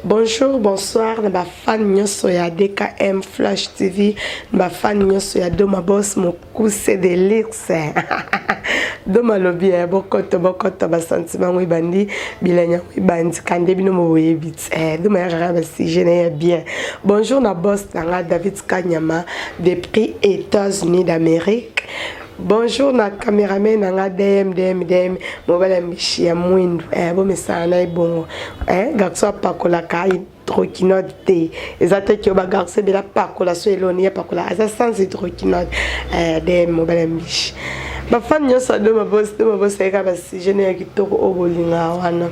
Bonjour, bonsoir na ba fan nyonso ya DKM Flash TV, na ba fan nyonso ya Doma Boss Mokuse de luxe. Doma lobi ya bokoto bokoto ba sentiment ngo ebandi bilanya ngo ebandi kande bino mo boyebi eh Doma ya kaka ba sujet na ya bien. Bonjour na boss na nga David Kanyama depuis États-Unis d'Amérique. Bonjour na cameraman na nga DM DM DM mobali ya mishi ya mwindu eh, bomesana na ye bongo eh, garçon apakolaka hydroquinone te eza te ke bagarçon ebele apakola so eloni ye apakola aza sans hydroquinone eh, DM mobali ya mishi bafani nyonso ya doma bosi doma bosi ayeka basujet na ya kitoko oyo bolingaka wana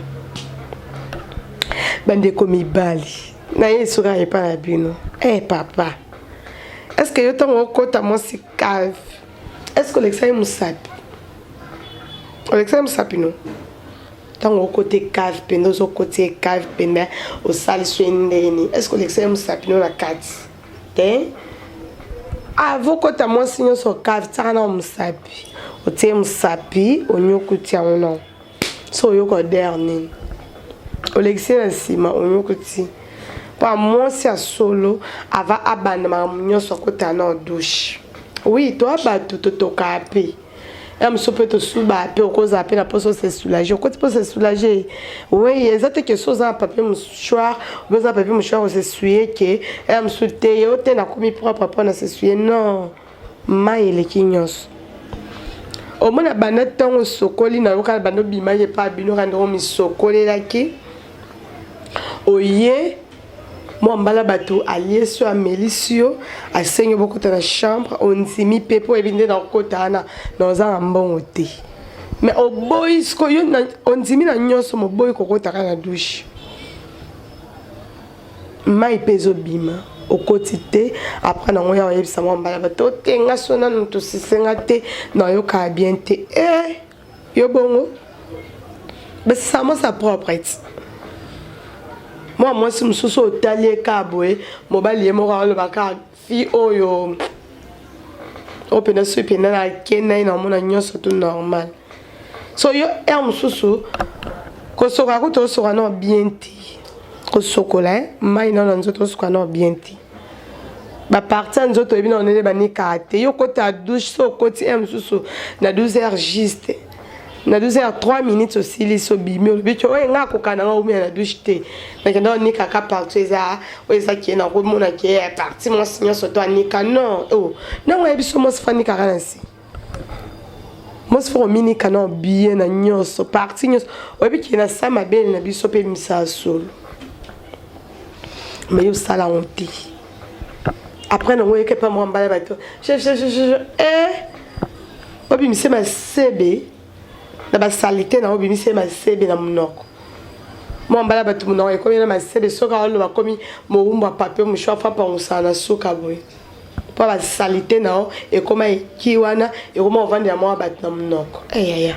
bandeko mibali na ye esuka epai na bino eh, papa est ce que yo ntango okota mwasi cave est ce que olekisa ye mosapi olekisa ye mosapi no ntango okota cave mpenza ozokota ye cave mpenza osalisi ye ndeni est ce que olekisa ye mosapi no na kati te avokota mwasi nyonso cave tiaka na mosapi otie mosapi onyokuti yango no so oyoka odeur nini olekisi na nsima onyokuti mpo mwasi ya solo ava abanda makambo nyonso akotala na douche. Oui, toa bato totokaka mpe ya mosusu mpe tosuba mpe okozala mpe na mposa ose soulage okoti mpo se soulage. Oui, eza te ke so oza na papier mouchoir obe oza na papier mouchoir osessuye ke ya mosusu te yo te nakomi propre mpo na s'essuyer. Non, mai eleki nyonso. Omona banda ntango osokoli na yo kaka banda obimaki epa bino kaka ndenge omisokolelaki oye mwa mbala bato aliesi yo amelisi yo asengi bokota na chambre ondimi mpe mpo oyebi nde nakokota wana na oza na mbongo te mais oboyi sikoyo ondimi na nyonso moboyi kokota kaka na douche mai mpe ezobima okoti te. Après nango ya oyebisa mwa mbala bato otenga so nanu tosisenga te nayokaka bien te e yo bongo basisa mwasi propre ti mwa mwasi mosusu otali ye kaka boye mobali ye moko aloba kaka fille oyo oyo mpenza soki mpenza nakenda ye naomona nyonso tout normal. So yo heure mosusu kosokola kutu osokola nao bien te kosokola mai nao na nzoto osokola nao bien te baparti ya nzoto oyebi nao ndenge banikaka te. Yo okota douche so okoti heure mosusu na 12 heures juste na 12 heures 3 minutes osilisi obimi olobi ke oyo nga akoka nanga omia na douche te nakenda onikaka partout eza oyo eza ke nakomona ke parti mwasi nyonso to anika non o nango oyebi so mwasi fo anikaka na nse mwasi fo kominika na bien na nyonso parti nyonso oyebi ke na sa mabele na biso mpe misala solo mais yo osala yango te. Après nango oyeke mpa mwa mbala bato chef chef chef chef eh obimise masebe na basalite na obimise masebe na monoko mwa mbala bato monoko ekomi na masebe soki aoloba komi mowumbu ya papier mouchoir fa pangusana na suka boye mpo basalite na yo ekoma eki wana ekoma ovandela mwa bato na monoko eyaya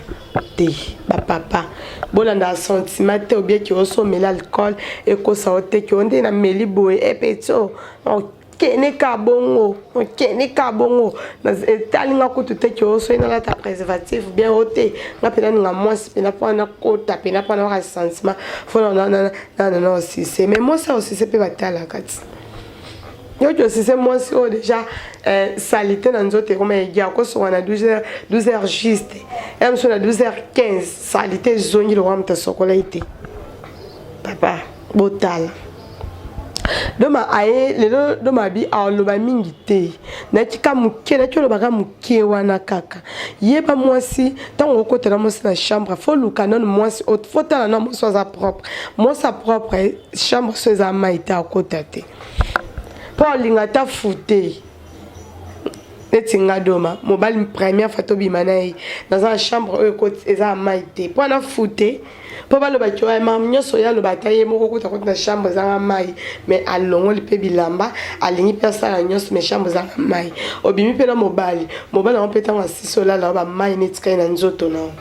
te. Bapapa bolandaka sentiment te obieki osomela alcool ekosa yo te ke o nde nameli boye epetio okende ka bongo okende ka bongo etali nga kutu te ke osoki nalata préservatif bien o te nga mpena ninga mwasi mpena mpo nakota mpena mpo na sentiment fo nanana osise mais mwasi osise mpe batalaka ti yoki osise mwasi oyo déjà salité na nzoto ekoma egi akosoka na 12 heures 12 heures juste ya mosusu na 12 heures 15 salité ezongi lokola moto asokola te. Papa botala doma aye lelo doma abi aloba mingi te nayaki ka moke nayaki olobaka moke wana kaka yeba mwasi ntango okotela mwasi na chambre fo luka nanu mwasi fo tala na mwasi aza propre mwasi a propre chambre so eza mai te akota te mpo alinga ata fute neti nga doma mobali première fois tobima na ye naza na chambre oyo eza ya mai te mpo ana fute mpo balobaki oyo makambo nyonso oyo aloba ata ye moko kuta koti na chambre ezanga mai mais alongoli mpe bilamba alingi mpe asala nyonso mais chambre ezanga mai obimi mpe na mobali mobali yango mpe ntango asisi olala oyo bamai neti kai na nzoto na yo.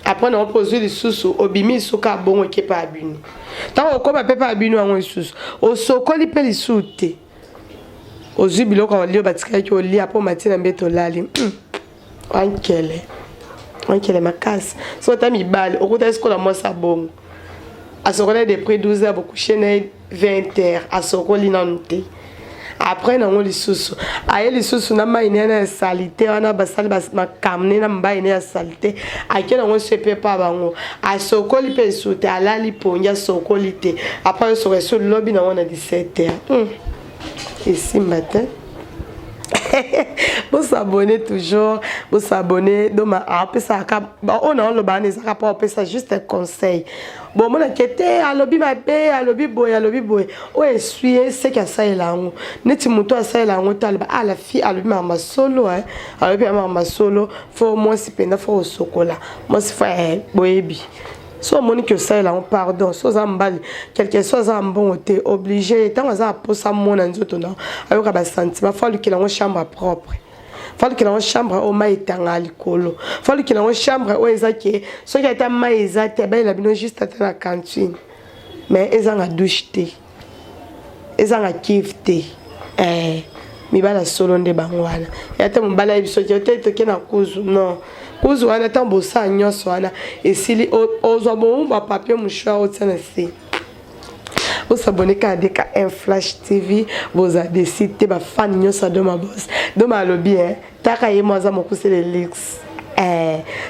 Après nango mpe ozwi lisusu obimi lisusu abongo ekepa ya bino ntango okóma mpe pa ya bino yango lisusu osokoli mpe lisusu te ozwi biloko ya olia batikaki olia mpo matie na mbeto olali wankele wankele makasi so ata mibali okutaki sikola mwasi abongo. Asokoli depuis 12 heures, bocoucher na ye 20 heures, asokoli nanu te. Après nango lisusu aye lisusu na mai ne ya salite wana, basali makambo ne na mbai ne ya salite, ake nango so epe pa bango, asokoli mpe esu te, alali pongi, asokoli te. Après osoka esu lobi nango na 17 heures. Esimba te. Bosabonner toujours, bosabonner. Doma apesaka oyo na oloba wana, ezaka mpo apesa juste conseil. Bomonake te, alobi mabe, alobi boye, alobi boye. Oyo esui ye, seki asalela yango neti moto asalela yango te. Aloba: ah, la fille alobi makambo solo, alobi makambo solo. Faut mwasi mpenza, faut kosokola mwasi, faut boyebi. So omoni ke osalela yango, pardon, so oza mobali, quelque soit aza na mbongo te, obligé ntango aza na posa mona nzoto na ayoka basentiment, faut alukela yango chambre propre, faut alukela yango chambre oyo mai etanga likolo, faut alukela yango chambre oyo eza ke soki ata mai eza te, abalela bino juste ata na cantine, mais ezanga douche te, ezanga kive te. Mibali solo nde bango wana. Ya te, mobali ayebi soki te toke na kuzu, non, kuzu wana, ntango bosala nyonso wana esili, ozwa bomu bapapier mouchoir otia na se. Bosabonner kaka DKM Flash TV. Boza desi te, bafani nyonso ya Doma Bos. Doma alobi e taka ye mo aza mokuse de luxe.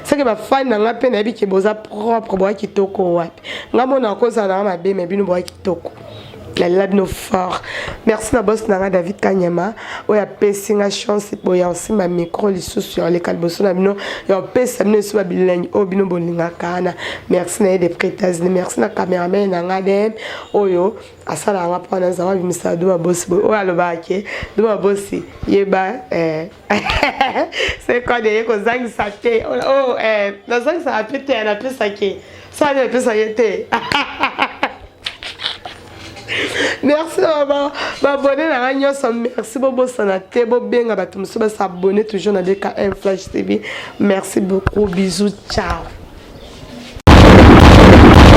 Soki bafani na nga mpe nayebi ke boza propre, boya kitoko wapi. Nga mona kozala nanga mabe, me bino boya kitoko, nalela bino fort. Merci na boss na nga David Kanyama, oyo apesi nga chance boya osimba micro lisusu ya oleka liboso na bino, ya opesa bino lisusu babilengi oyo bino bolingaka wana. Merci na ye depuis États-Unis. Merci na cameraman na nga DM, oyo asalaka nga mpo wana zala abimisaka Doma Bosi boye, oyo alobaka ke Doma Bosi yeba c'est quoi de ye kozangisa te. Oh, nazangisaka mpe te, napesaki sani, napesaki te. Merci na baabonnés na nga nyonso, merci. Bobosana te, bobenga bato mosusu basabonner toujours na DKM Flash TV. Merci beaucoup, bisous, ciao.